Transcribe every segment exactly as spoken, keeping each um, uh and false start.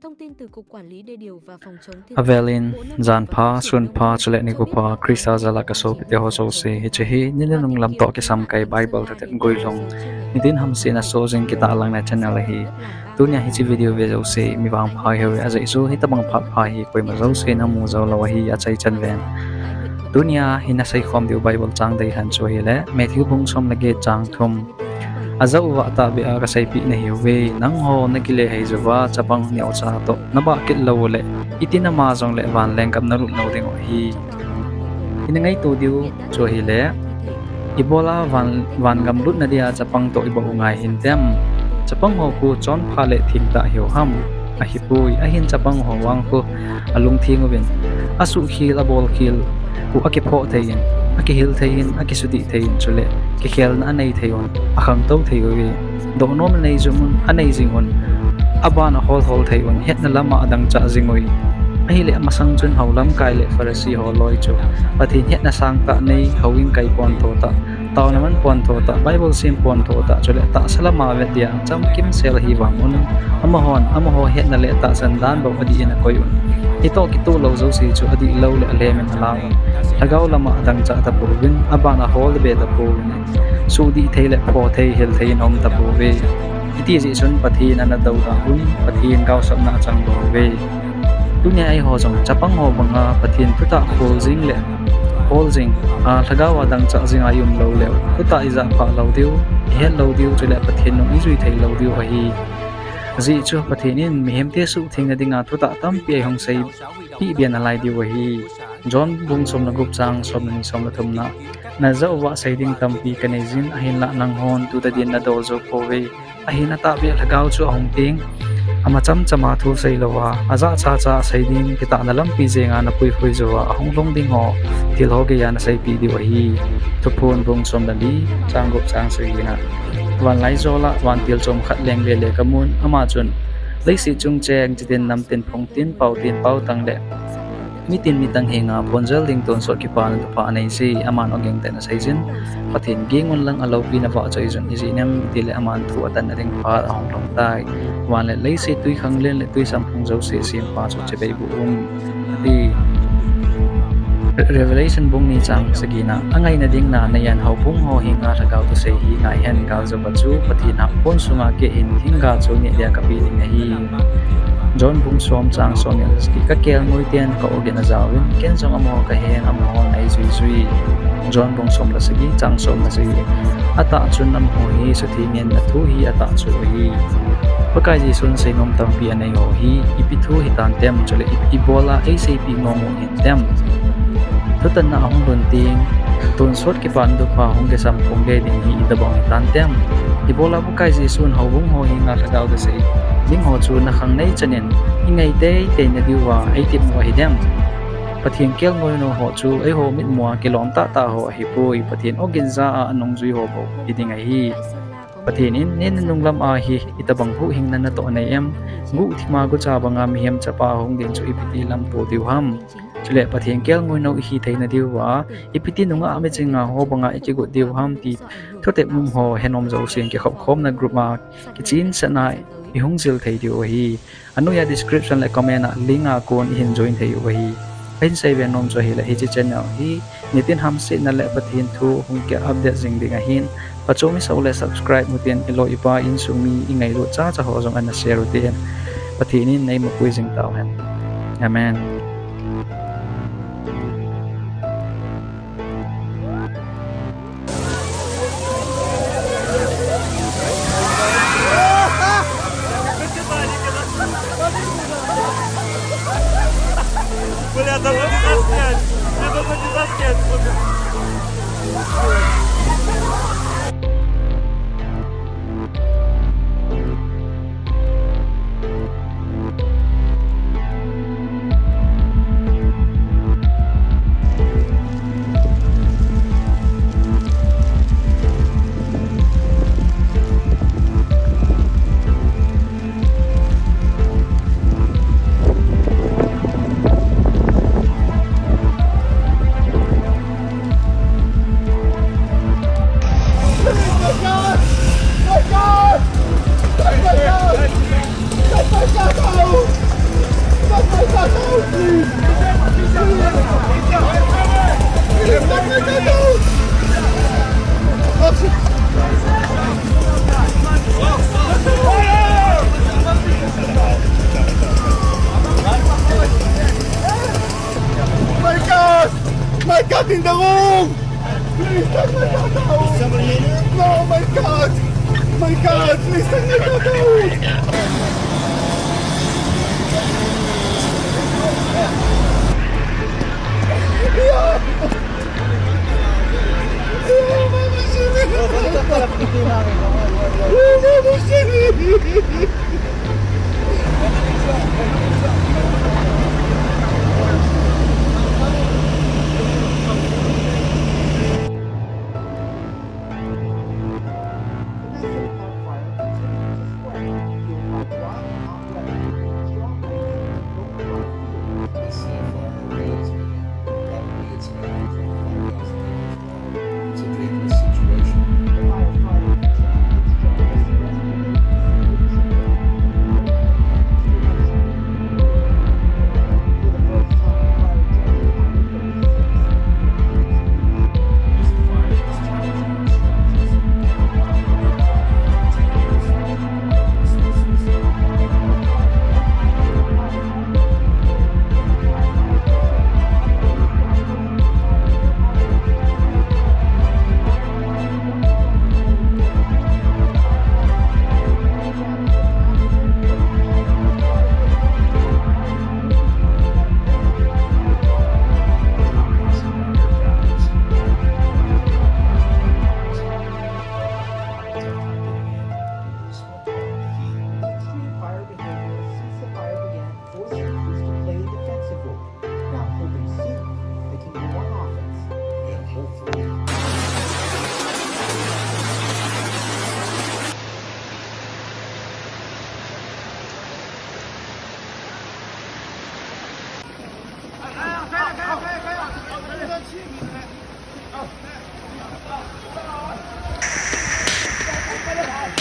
Thông tin từ Cục Quản lý Đê điều và Phòng chống thiên tai. Avelin, jan pha, sun pha, chule nikho pha, Christa jal'a kasopite ho jouse, hiche hi, ni le nung lam toh kisam kai Bible thutep guilhung. Nitin hamsetna sojing kitahlang na channel ahi. Tunia hiche video ve jouse, mi vangpha hiuve, ajeh chu, hitabang phat pha hi, koima jousen amu jou lou ahi, achaichan uvin. Tunia, hin aseikhom diu Bible chang deilhen chu ahile, Matthew bung som le get chang thum. Ajah uva tahbeh a kaseipeh nahiuve, nangho nakile hei jouva, chapang neocha toh nabah kit lou uleh, itin ama jongle van lenggam nalut lou diu ahi. Ina ngaito diu chu ahile, ibola van, van gam lutna dia chapang toh ibah u ngai hintem? Chapang ho khu chonpha le thengtah hiu ham? Ahipoi, ahin chapang ho vang khu alungtheng uvin, asuhkhel, abolkhel khu akiphoh thei in, akihil thei in, akisudih thei in, chule kikhelna anei thei un, akhangtou thei uve. Dohnom anei jing un, anei jing un, aban a holhol thei un, hetna lama adangchah jing uve. Ahile amasang chun hou lamkai le Pharisee ho loi chu, Pathen hetna sangtah nei, houin kai pontho tah, taona man pontho tah, Bible sim pontho tah, chule tahsa lama vet dia chamkimsel ahi vang un, amahon amaho hetna le tahsan dan bou adih in akoi un. Itoh kitoh lou jouse chu adihlou le alem in alah un. Lhagao lama adangchah tapouvin, aban a hol be tapouvin, sudih thei le phoh thei, hil thei in aum tapouve. Hiti jeh chun Pathen ana douda un, Pathen gaosapna achang lou uve. Tunia eiho jong chapang ho banga Pathen thutah khol jing le, khol jing, a, lhagao a dangchah jing a i um lou leu, thutah i jah phah lou diu, i het lou diu, chule Pathen nung i jui thei lou diu ahi. Ajeh chu Pathen in mihemte suhthengna dinga thutah tampi eihung seipeh be nalai diu ahi. John bung som le gup chang som le ni som le thumna. Najah uva sei ding tampi kanei jin, ahinlah nanghon tutadin nadol jou pouve. Ahin atahbeh lhagao chu ahung teng, ama chamchama thu seilouva, ajah chacha sei ding kitahna lampi jenga napuikhoi jouva, ahung lhung ding ho, thil ho geiya naseipeh diu ahi. Thuphon bung som le li, chang gup chang sagi na. Vanlaijol a vantil chomkhat leng lele kamun, ama chun, leiset chung cheng, chitin namtin phungtin, paotin paotang le mitin mitang henga phongjal ding tonsot kipana thupha aneise, aman ogin tah in aseijin, Pathen ging un lang aloupina vahchoi jun ijeh inem itile aman thu atanna ding phat ahung lhung tai. Van le leiset, twikhanglen le twisamphong jouse sempa chu chibai boh un, ati. Revelation bung ni chang sagi na, angaina ding na, neiyan houbung ho henga lhagao thusei hi ngai hen, galjouva chu Pathen a pon sunga keihin thinggal chu neh dia kapeh ding ahi. John bung som chang som ni le sagi, kakelngoi ten ka-ogin ajaovin, ken jong amaho kahen, amahon eijuijui. John bung som le sagi chang som le sagi, atah chun amaho hi suthengin athu hi atahchu ahi. Pakai Jesun seinom tampi anei ho hi ipi thu hitantem, chule i, ibola eiseipeh nom u hintem? Thutanna ahung lhun teng, tonsot kipana thupha hung kisamphong le ding hi itobang hitantem? Ibola Pakai Jesun houbung ho henga lhagao thusei ding ho chu nakhang neichan in ingai teitei nadiuva eitep u ahidem? Pathen kelngoinou ho chu eiho mitmua kilom tahtah ho ahipoi, Pathen ogin ja a anungjui ho bou hiding ahi. Pathen in neh le nung lama hi itobang huhhingna natoh nei em? Guhthima gucha banga mihem chapa hung ding chu ipiti lamto diu ham? Chule Pathen kelngoinou ihi theina diuva ipiti nungah michinga ho banga ikigot diu ham ti thutep um ho henom jousen kikhopkhomna group a kichensahna ihung jil thei diu ahi. Anoiya description le comment a link a kon ihin join thei u ahi. Kahin seibe nom chu ahile hiche channel hi nitin hamsetna le Pathen thu hung ki update jing ding ahin, phachom isah u le subscribe utin, iloi ipai insung mi ingailut chacha ho jong ana share utin. Pathen in neimapui jing tauhen. Amen. Бля, там не заснять! Это не заснять! Atin dang o! Please take my daughter out! No, my God! My God, please take my daughter out! It's a dangerous situation. Extreme fire behavior since the fire began, forcing crews to play a defensive role. Now hoping soon they can go on offense. Yeah, hopefully.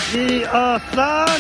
Di Aslan.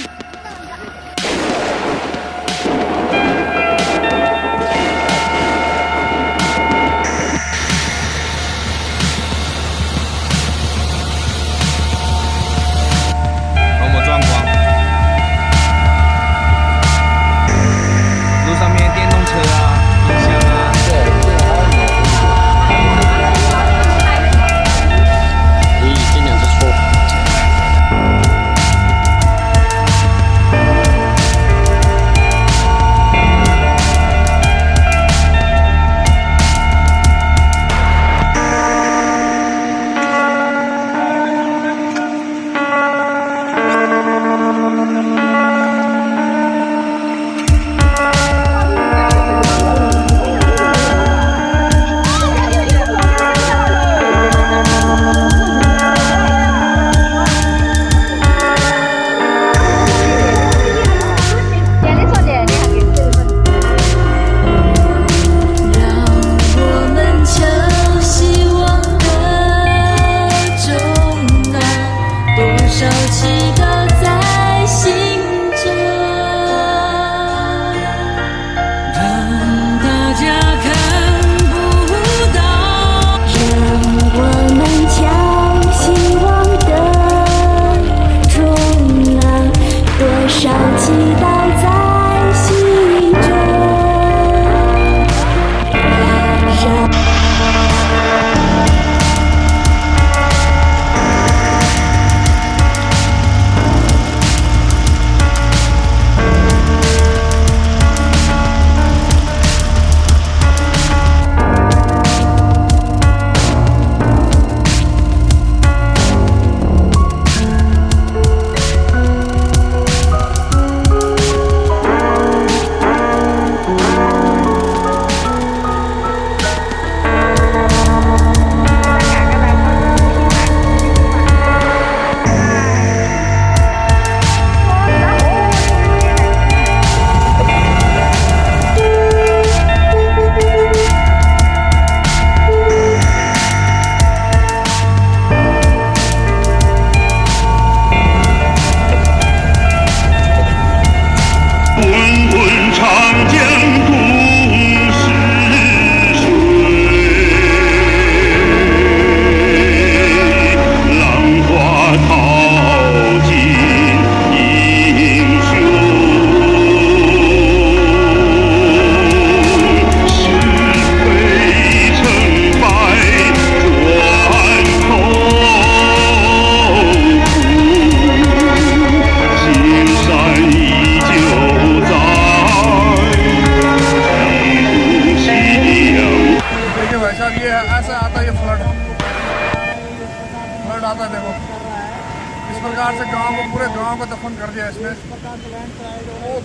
बंद कर दिया इसने। ओ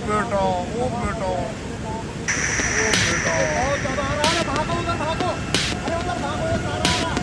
बेटा, ओ बेटा, ओ बेटा। बहुत ज्यादा आ रहा है, भागो उधर, भागो। अरे उधर भागो, ये सारा आ रहा है।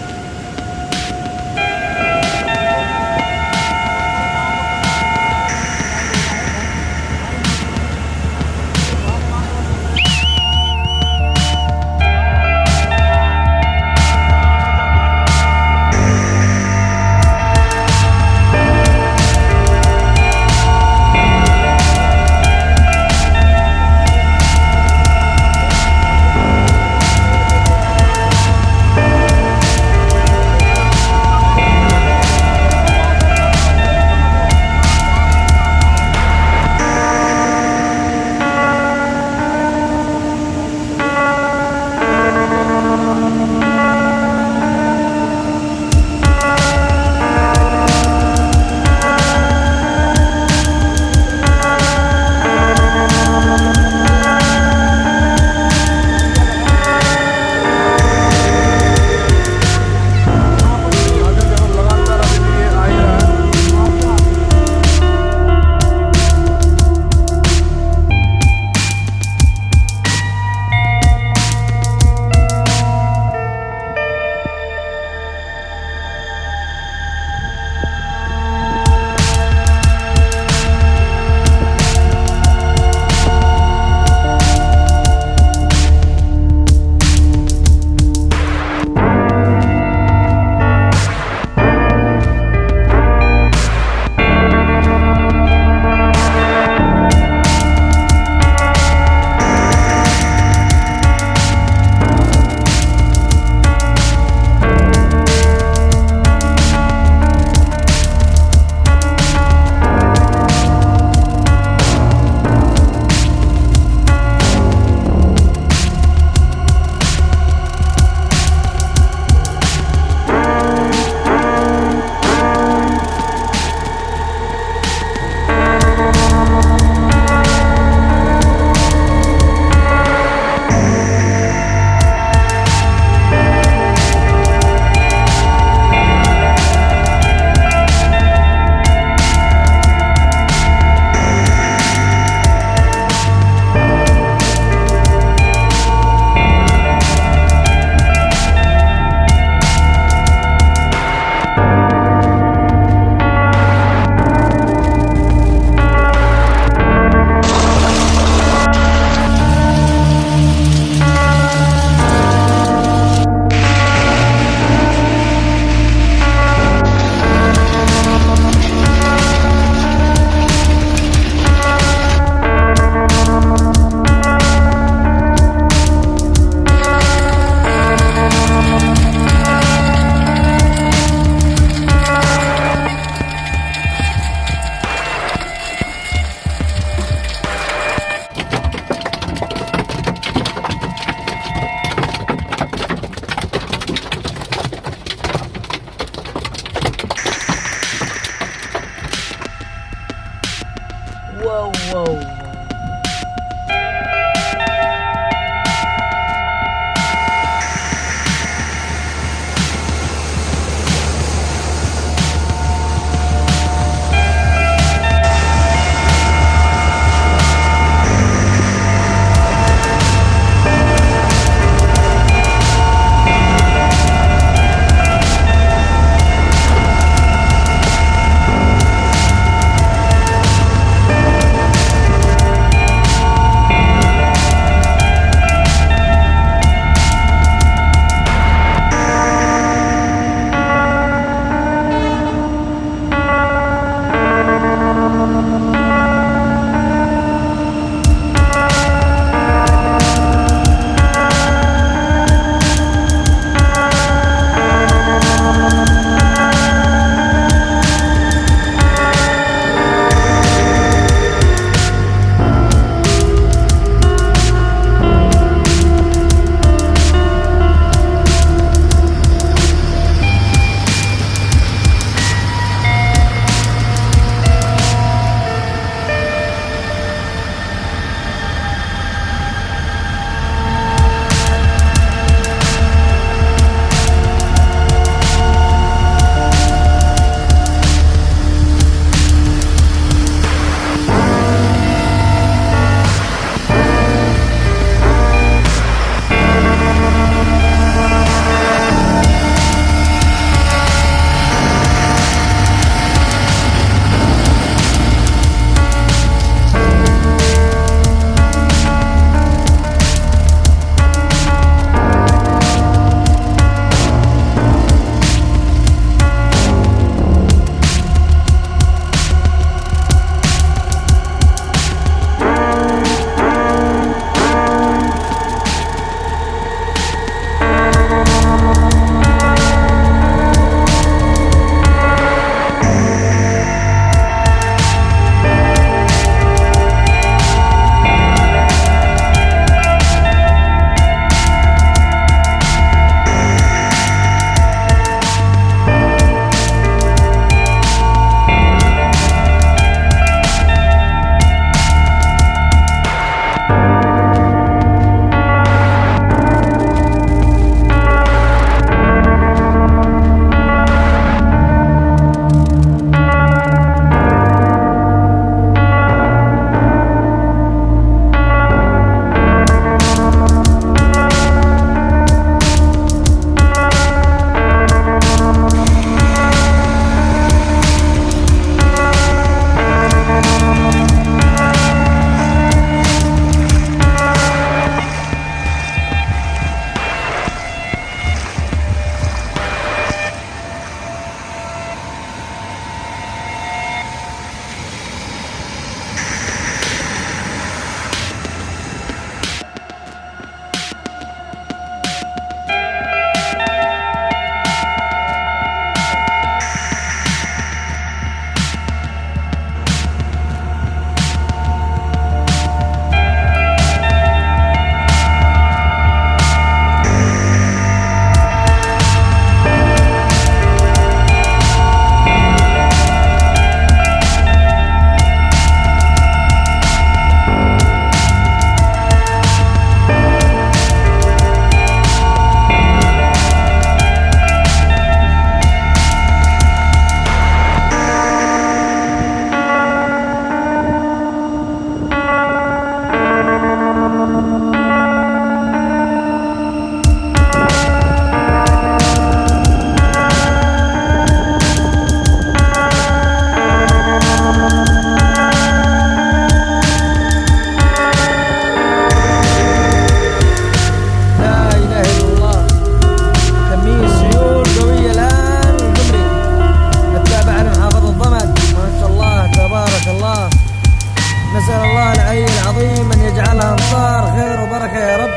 خير وبركة يا رب.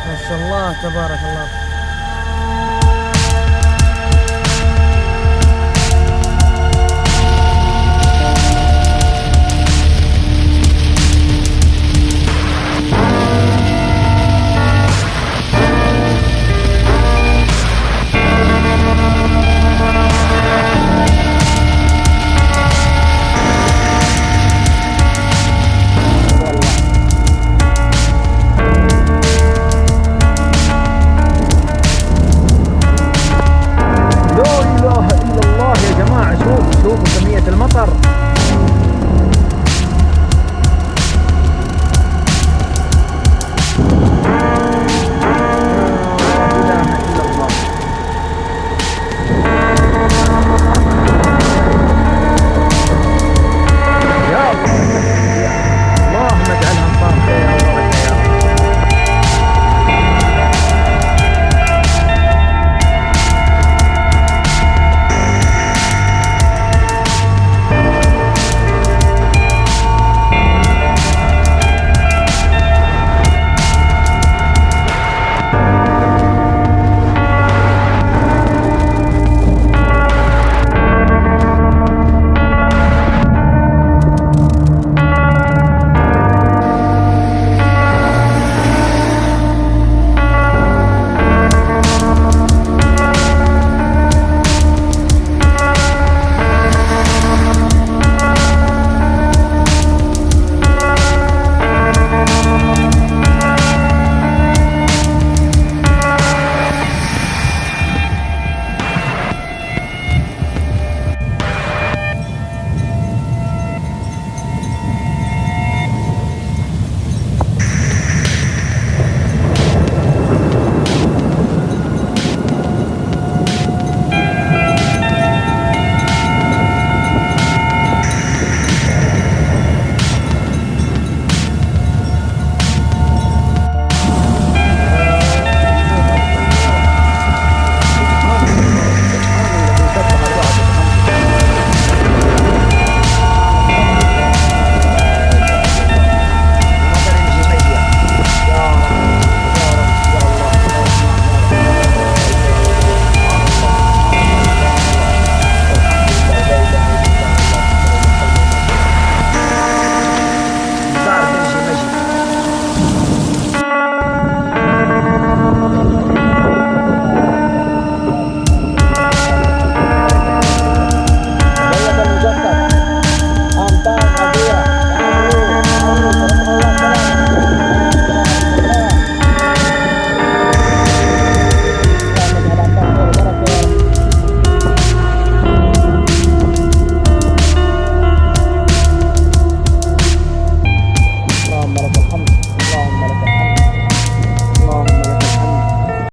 ما شاء الله تبارك الله.